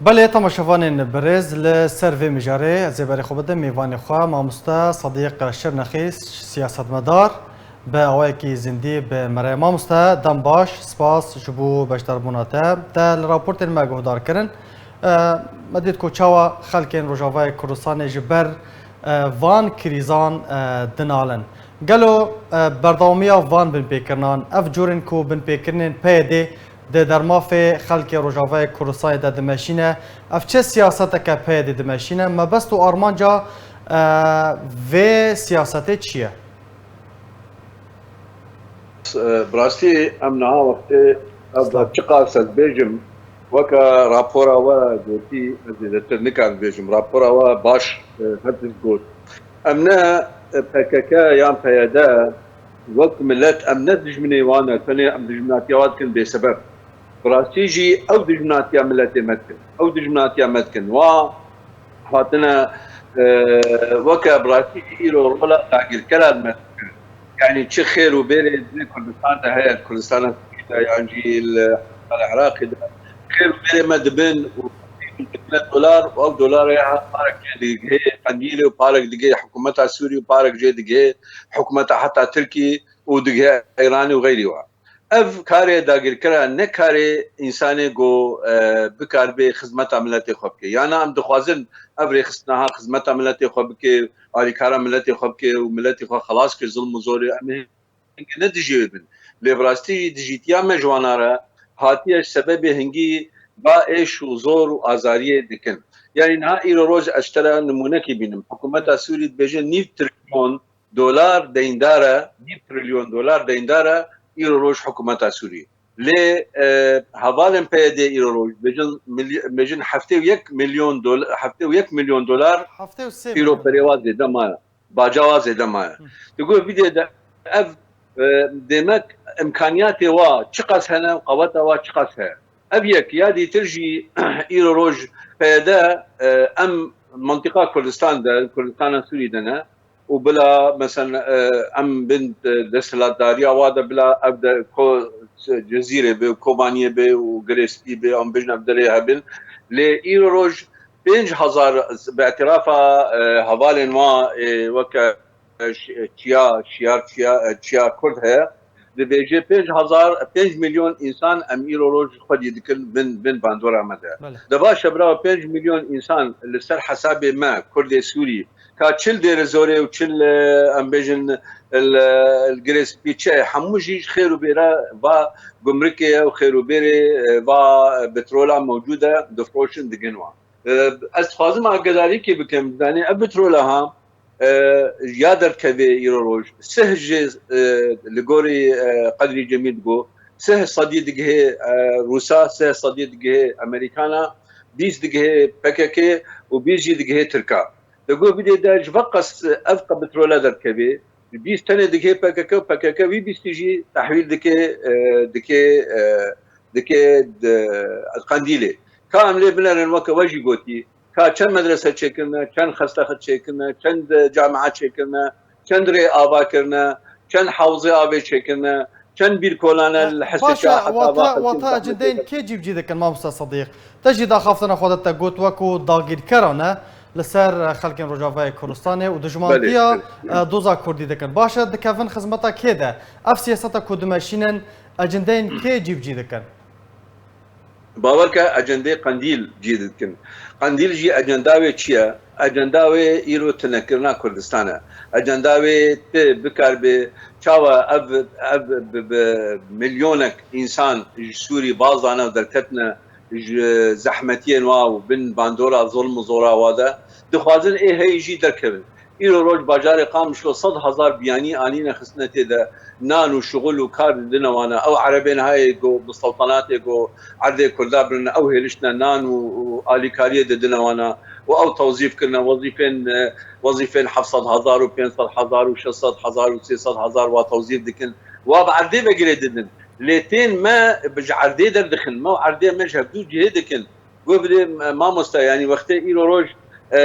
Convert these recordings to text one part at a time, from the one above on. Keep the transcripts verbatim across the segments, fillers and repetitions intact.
Belê, temaşevanên birêz, li ser vê mijarê ez ê berê xwe bidim mêvanê xwe, mamoste Sadiq Şirnexî, siyasetmedar, bi awayekî zindî bi me re. Mamoste, dem baş, spas ji bo beşdarbûna te. Te li raportên me guhdar kirin. E, me dît ku çawa xelkên Rojavayê Kurdistanê ji ber, e, van krîzan, e, dinalin. Gelo, e, berdewamiya van binpêkirinan, ev curên ku binpêkirinên P Y D di dermafê xelkê Rojavayê Kurdistanê de dimeşîne, ev çi siyaseteke P Y D dimeşîne? Mebest û armanca, e, vê siyasetê çi ye? Bi rastî em niha wextê ev çiqas ez bêjim, weke rapora we gotî, ez zêdetir nikarim bêjim. Rapora we baş, e, her tişt got. Em ne, e, P K K yan P Y D, wek milet em ne dijminê wan e, tenê em dijminatiya wan dikin bêsebeb. Bi rastî jî ew dijminatiya miletê me dikin. Ew dijminatiya me dikin. Wa hatine, e, weke bi rastî jî îro rola dagirkeran me dikin. Yanî çi xêr û bêrê di Kurdistan de heye, Kurdistana Sûrî de yan jî li Iraqê de xêr û bêrê me dibin û dibine dolar û ew dolarê parek jê digihê Qendîlê û parek digihê hikûmeta Sûrî û parek jê digihê hikûmeta heta Tirkî û digihê Îranê û xeyrî wa. Ev karê dagirkera ne karê însanê ku, e, bikaribe xizmeta miletê xwe bike. Yana em dixwazin ev rêxistina ha xizmeta miletê xwe bike, alîkara miletê xwe bike û miletê xwe xelas ke zilm û zorê, em ê hingê ne dijî wê bin. Lê bi rastî jî dijîtiya me ji wana re hatiye ji sebebê hingî va êş û zor û azariyê dikin. Yanî niha îro roj ez ji te re nimûnekî bînim. Hikûmeta Sûrî dibêje nîv trilyon dolar deyndar e, nîv trilyon dolar deyndar e îro roj hikûmeta Sûrî. Lê, e, hevalên P Y D îro roj dibêjin milyo-, dibêjin heftê û yek milyon dola-, heftê û yek milyon dolar îro perê wa zêde maye. Baca wa zêde maye. Di gor vîdê de ev, e, demek imkaniyatê wa çiqas hene û qeweta wa çiqas heye. Ev yek ya dîtir jî îro roj P Y D, e, em mintîqa Kurdistan de, Kurdistana Sûrî de ne û bila, mesela, e, em bin, e, desthilatdariya wa de bila ev de ko Cezîrê be, Kobaniyê be û Girê Spî be, em bijin ev derê hebin. Lê îro roj pênc hezar bi îtirafa, e, hevalên wa, e, weke, e, ş-, e, çiya, şiyar çiya, e, çiya Kurd heye. Dibêje pênc hezar, pênc milyon însan em îro roj xwedî dikin bin, bin bandora me de. Belê. De baş e, bira, pênc milyon însan li ser hesabê me, Kurdê Sûrî, ka çil Dêrizorê û çil, e, em bêjin, li, li Girê Spî çi ye, hemû jî ji xêr û bêra va gumrikê ye û xêr û bêrê, e, va petrola mewcûd e, difroşin, digin wan. E, ez dixwazim agedarîkê bikim, danê ev petrola ha, e, ya derdikeve îro roj. Sih jî, e, li gorî, e, Qedrî Cemîl digo, sih sedî digihê, e, Rûsa, sih sedî digihê Amerîkana, bîst digihê P K K û bîst jî digihê Tirka. Di gor vîdê de ji veqas ev qe petrole derdikeve, bîst tenê digihê P K K û P K K wî bîstî jî tehwîl dike, e, dike, e, dike di Qendîlê. Ka em lê binerin weke we jî gotî, ka çend medrese çêkirine, çend xestexit çêkirine, çend camia çêkirine, çend rê ava kirine, çend hewzê avê çêkirine, çend bîrkolane li Heseka heta va xelkê. Wata ecindeyên kê cîbicî dikin, mamosta Sedîq? Te jî daxaftina xwe de te got, wekû dagîrkera ne li ser xelkên Rojavayê Kurdistanê û dijmantiya, belê, belê, e, doza Kurdî dikin. Baş e, dikevin xizmeta kê de? Ev siyaseta ku dimeşînin, ecindeyên kê cîbicî dikin? Bawer ke ecendê Qendîl cî dikin. Qendîl jî ecenda wê çi ye? Ecenda wê îro tunekirina Kurdistan e. Ecenda wê ti bikaribê çawa ev, ev bi, bi milyonek însan ji Sûrî baz dane û derketine ji zehmetiyên wa û bin bandora zilm û zora wa de, dixwazin ê heyî jî derkevin. Îro roj bajarê Qamişlo sed hezar biyanî anîne xistine tê de, nan û şixul û kar didine wana. Ew erebên hayê ku bi seltenatê ku erdê Kurda birine, ew hêliştine nan û, û alîkariyê didine wana û ew tewzîf kirine, wezîfên, e, wezîfên heft sed hezar û pênc sed hezar û şeş sed hezar û sê sed hezar wa tewzîf dikin. Wa bi erdê ve girê didin. Lê tên me bi ji erdê derdixin. Me û erdê me ji hevdû cihê dikin. Got bidê, e, mamoste, yanî wextê îro roj, e,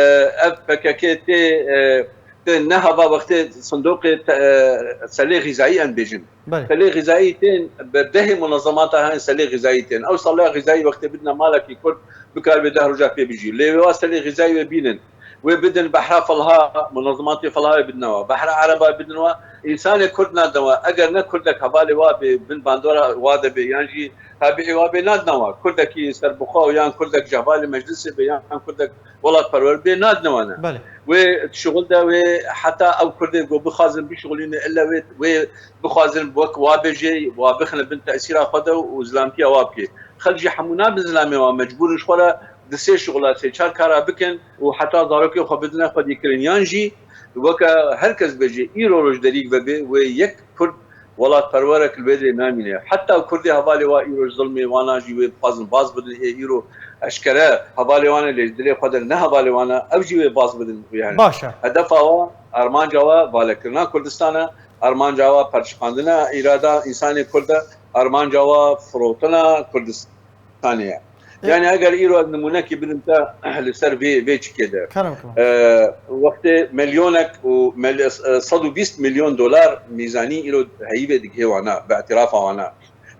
ev P K K tê, e, Tên ne hava wextê sindoqê te-, e, selê xîzayî em bêjin. Belê. Selê xîzayî tên bi dehê munezemata hene selê xîzayî tên. Ew selê xîzayî wextê bidine malekî Kurd bikar bê deh roja pê bijî. Lê wê wa selê xîzayî wê bînin. Wê bidin behra felha, munezematê felha wê bidine wa. Behra ereba bidin wa. Însanê Kurd nadine wa. Eger ne Kurdek hevalê wa bê, bin bandora wa de bê, yan jî tabiî wa bê, nadine wa. Kurdekî serbixwe û yan Kurdek ji hevalê meclisê bê, yan Kurdek welatperwer bê, nadine wana. Belê. Wê şixul de wê heta ew Kurdê ku bixwazin bişixulîne, ille wê, wê bixwazin wek wa bêjê, wa bixine bin tesîra xwe de û zilamtiya wa bikê. Xelk jî hemû nabin zilamê wa, mecbûr in ji xwe re di sê şixula, sê çar kara bikin û heta zarokê xwe bidine xwedîkirin. Yan jî weke her kes bêjê, îro roj derîk vebê, wê yek Kurd welatperwerek li wê derê namîne. Heta Kurdê hevalê wa îro ji zilmê wana jî wê bixwazin baz bidin, ê îro eşkere hevalê wan e, lê ji dilê xwe de ne hevalê wan e, ew jî wê baz bidin. Yani Baş e. Hedefa wa, armanca wa valekirina Kurdistan e, armanca wa perçiqandina îrada însanê Kurd e, armanca wa firotina Kurdistanê ye. E- Yani eger îro ez nimûnekî bidim te li ser vê, vê çikê de. Kerem, kerem. E, wextê milyonek û mil-, e, sed û bîst milyon dolar mîzanî îro heyî vê digihê wana, bi îtirafa wana.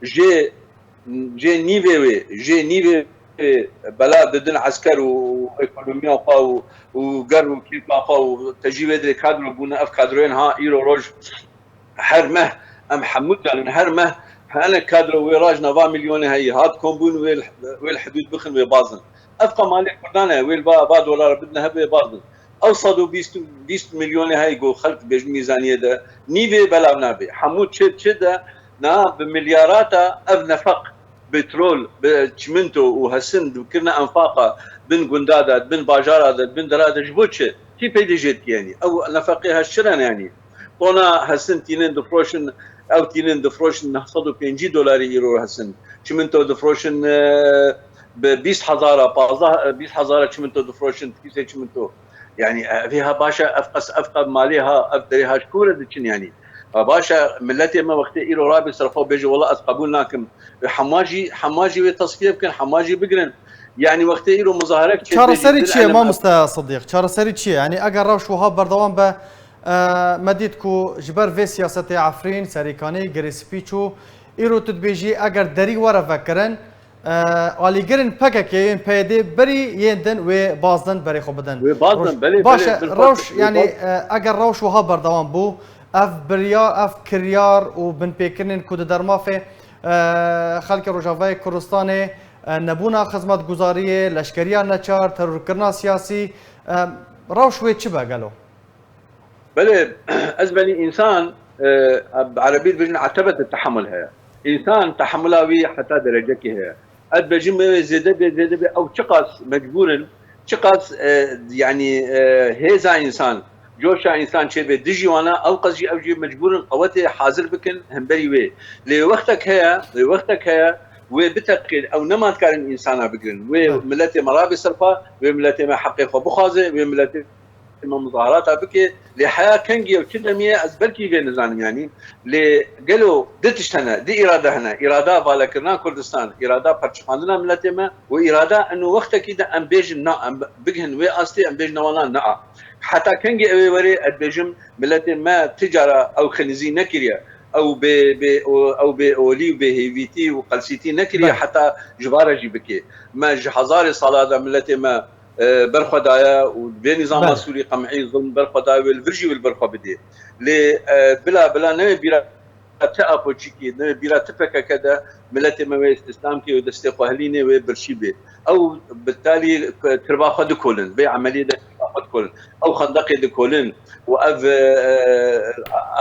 Jê, jê nîvê wê, jê nîvê wê bela didin esker û ekonomiya xwe û, û ger û kêfa xwe û te jî vê dirê kadro bûne. Ev kadroyên ha îro roj her meh, em hemû zanin, her meh hene kadro wê rajna va milyonê heyî hat kombûn, wê li, wê li hidûd bixin, wê bazin. Ev qemalê Kurdan e, wê li va, va dolara bidine hev, wê bazin. Ew sed û bîst, bîst milyonê heyî ku xelk dibêjin mîzaniyê de, nîvê belav nabe. Hemû çi, çi de na bi milyarata ev nefeq, petrol, bi çimento û hesin dikirine enfaqa bin gunda de, bin bajara de, bin dera de, ji bo çi? Kî peydê jê dike yanî? Ew nefeqê heş çi re ne yanî? Tona hesin tînin difroşin, ew tînin difroşin neh sed û pêncî dolarî îro hesin. Çimento difroşin, e, bi bîst hezara, pazdeh, e, bîst hezara çimento difroşin, kîsê çimento. Yani, e, vê ha baş e, ev qas, ev qas malê ha, ev derê ha ji ku re diçin yani? Ha baş e, milletê me wextê îro rabe ser xwe bêje, wela ez qebûl nakim. E, hema jî, hema jî wê tesfiye bikin, hema jî bigirin. Yani wextê îro muzaherek çê Çareserî çi ye, mamoste Sidîq? Çareserî çi ye? Yani eger rewş wiha berdewam be, e, me dît ku ji ber vê siyasetê Efrîn, Serîkanî, Girê Spî çû. Îro tu dibêjî eger derî were vekirin, e, alîgirên P K K yên P Y D berî yên din wê bazdin berê xwe bidin. Wê bazdin, Roj-, belê, baş belê, e, bilxwe, rewş, bilxwe. Yani, e, eger rewş wiha berdewam bû, ev biryar, ev kiryar û binpêkirinên ku di dermafê, e, xelkê Rojavayê Kurdistanê, e, nebûna xizmetguzariyê, leşkeriya neçar, terorkirina siyasî, e, rewş wê çi be gelo? Belê, ez belî însan, e, bi erebî dibêjin etebet tehemul heye. Însan tehemula wî heta derecekê heye. Ez dibêjim wê zêde bê, zêde bê, ew çiqas mecbûr in, çiqas, e, yanî, e, hêza însan, coşa însan çêbê dijî wana, ew qas jî ew jî mecbûr in qewetê hazir bikin hemberî wê. Lê wextek heye, lê wextek heye, wê biteqin, ew nema dikarin însana bigirin. Wê Evet. miletê me rabê serpa, wê miletê me heqê xwe bixwaze, wê miletê me muzaharata bike, lê heya kengî ye û çi demî ye, ez belkî vê nizanim yanî. Lê gelo di tişt hene, di îrade hene, îrada valekirina Kurdistan, îrada perçiqandina miletê me û îrada eno wextekî de em bêjin na, em bigihin wê astê, em bêjin wana na. Heta kengî ew ê werê, ez dibêjim miletê me ti cara ew xinizî nekiriye, ew bê, bê, o-, ew bê olî û bê hêvîtî û qelsîtî nekiriye Belê. heta ji va re jî bike. Me ji hezarê sala de miletê me e, berxwe daye û vê nîzama Belê. Sûrî qem'î, zulm berxwe daye, wê li vir jî wê li berxwe bidê. Lê, e, bila, bila newê bîra ti apoçîkê, newê bîra ti P K K de miletê me wê îstîslam kê, wê destê xwe hilînê, wê birçî bê. Ew bi talî tirba xwe dikolin, vê emeliyê de tirba xwe dikolin. Ew xendeqê dikolin û ev, e,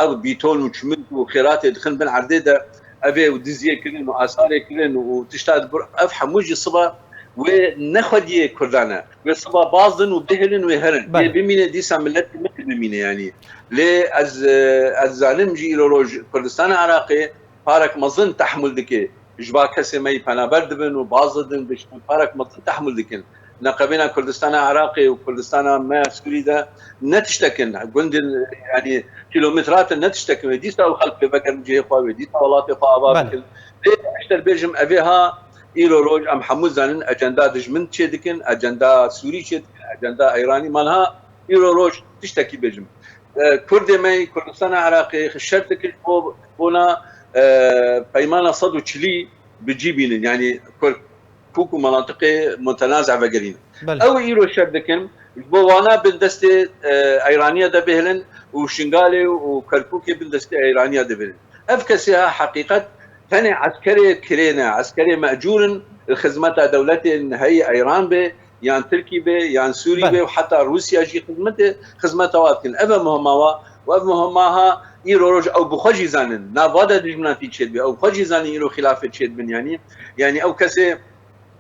ev bîton û çimint û xêratê dixin bin erdê de, ev ê û diziyê kirin û asarê kirin û tişta dibir, ev hemû jî siba wê ne xwediyê Kurdan e. Wê siba bazdin û bihêlin wê herin. Belê. Wê bimîne dîsa miletê me bimîne yanî. Lê ez, e, ez zanim jî îro roj Kurdistana Iraqê parek mezin tehmûl dike. Ji va kesê me yî penaber dibin û baz didin, diştin parek mezin tehmûl dikin. Neqebêna Kurdistana Iraqê û Kurdistana me Sûrî de ne tiştekin. Gundin, yanî kilometratin ne tiştekin. Wê dîsa ew xelk pê vegerin cihê xwe, wê dîsa welatê xwe ava Belê. bikin. Lê ez dibêjim evê ha Îro roj em hemû zanin ecenda dijmin çê dikin, ecenda Sûrî çê dikin, ecenda Îranî. Manha Îro roj tiştekî bêjim. E, Kurdê me yê Kurdistana Iraqê şer dikin ji bo bona, e, peymana sed û çilî bi cî bînin. Yanî Kirkûk û menatiqê mutenaze vegerînin. Belê. Ew îro şer dikin, ji bo wana bin destê, e, Eyraniya de bihêlin û Şingalê û Kerkûkê bin destê Eyraniya de bihêlin. Ev kesê ha heqîqet tenê eskerê kirê ne, eskerê mecûr in, li xizmeta dewletên heyî Eyran be, yan Tirkî be, yan Sûrî Belê. be û heta Rûsya jî xizmetê, xizmeta wa dikin. Ev e muhima wa û ev muhima ha îro roj ew bi xwe jî zanin. Nav va de dijminatî çêdibe. Ew bi xwe jî zanin îro xilafê çêdibin yanî. Yanî ew kesê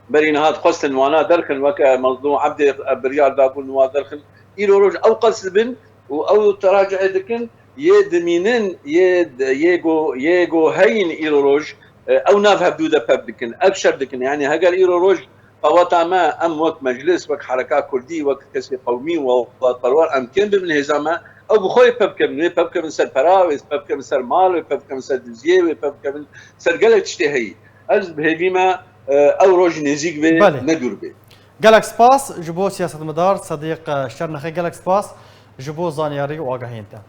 berî niha dixwestin wana derxin, weke Mezlûm Ebdê biryar dabûn wa derxin. Îro roj ew qels dibin û ew teraci'ê dikin, yê dimînin, yê, yê go, yê go heyîn îro roj, e, ew nav hevdû de pep dikin, ev şer dikin. Yanî heger îro roj qeweta me, em wek meclis, wek hereka kurdî, wek kesê qewmî û welatperwer, em kêm bibin hêza me, ew bi xwe yê pep kevin, wê pep kevin ser pera, wê pep kevin ser mal, wê pep kevin ser diziyê, wê pep kevin ser gelek tiştê heyî. Ez bi hêvî me, e, ew roj nêzîk bê, Belê. ne dûr bê. Gelek spas ji bo siyasetmedar Sedîq, e, Şernexê, gelek spas ji bo zaniyarî û agahiyên te.